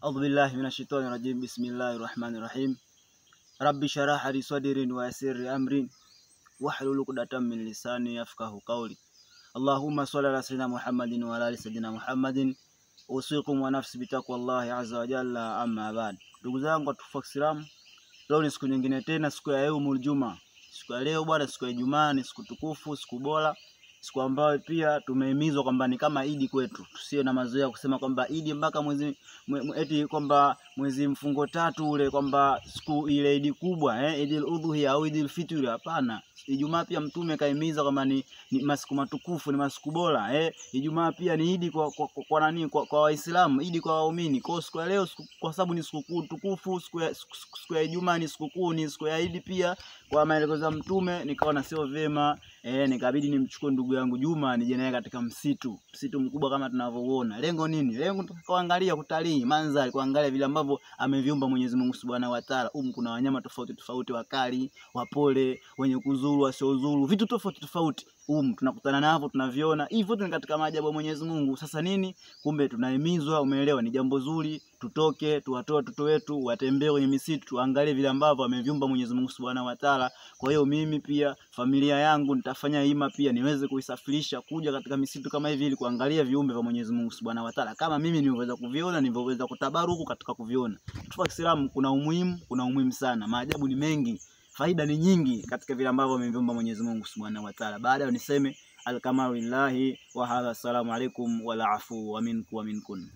A'udhu billahi minash shaitani rajim. Bismillahir rahmanir rahim. Rabbi shrah li sadri wa yassir li amri wahlul 'uqdatam min lisani yafqahu qawli. Allahumma salli ala sayyidina Muhammadin wa ala ali sayyidina Muhammadin. Usikum wa nafsi bitaqwallahi azza wa jalla, amma ba'd. Ndugu zangu watukufu wa Kiislamu, leo ni siku nyingine tena, siku ya yaumul juma. Siku ya leo bwana, siku ya Ijumaa, ni siku tukufu, siku bora, siku ambayo pia tumehimizwa kwamba ni kama Idi kwetu. Tusiwe na mazoea kusema kwamba Idi mpaka mwezi eti kwamba mwezi mfungo tatu ule kwamba siku ile Idi kubwa, Idul Udhuhi au Idul Fitri. Hapana. Ijumaa pia Mtume kaihimiza kwamba ni masiku matukufu, ni masiku bora. Ijumaa pia ni Idi kwa nani? Kwa Waislamu, Idi kwa waumini. Kwa siku ya leo, kwa sababu ni sikukuu tukufu, siku ya Ijumaa ni sikukuu, ni siku ya Idi pia kwa maelekezo ya Mtume, nikaona sio vyema, nikabidi nimchukue ndugu yangu Juma nije naye katika msitu mkubwa kama tunavyoona. Lengo nini? Lengo kuangalia, kutalii mandhari, kuangalia vile ambavyo ameviumba Mwenyezi Mungu Subhanahu wa Ta'ala. Kuna wanyama tofauti tofauti, wakali, wapole, wenye kuzuru, wasiozuru, vitu tofauti tofauti. Tunakutana navyo, tunaviona. Hivyo ni katika maajabu ya Mwenyezi Mungu. Sasa nini? Kumbe tunahimizwa, umeelewa, ni jambo zuri tutoke, tuwatoe watoto wetu watembee kwenye misitu, tuangalie vile ambavyo ameviumba Mwenyezi Mungu Subhanahu wa Ta'ala. Kwa hiyo mimi pia familia yangu nitafanya hima pia niweze kuisafirisha kuja katika misitu kama hivi ili kuangalia viumbe vya Mwenyezi Mungu Subhanahu wa Ta'ala kama mimi nilivyoweza kuviona, nilivyoweza kutabaruku katika kuviona. Tufa Kiislamu kuna umuhimu sana. Maajabu ni mengi, faida ni nyingi katika vile ambavyo ameviumba Mwenyezi Mungu Subhanahu wa Ta'ala. Baada niseme alkamalu lillahi wa hadha, assalamu alaikum wal afu wa minkum wa minkun.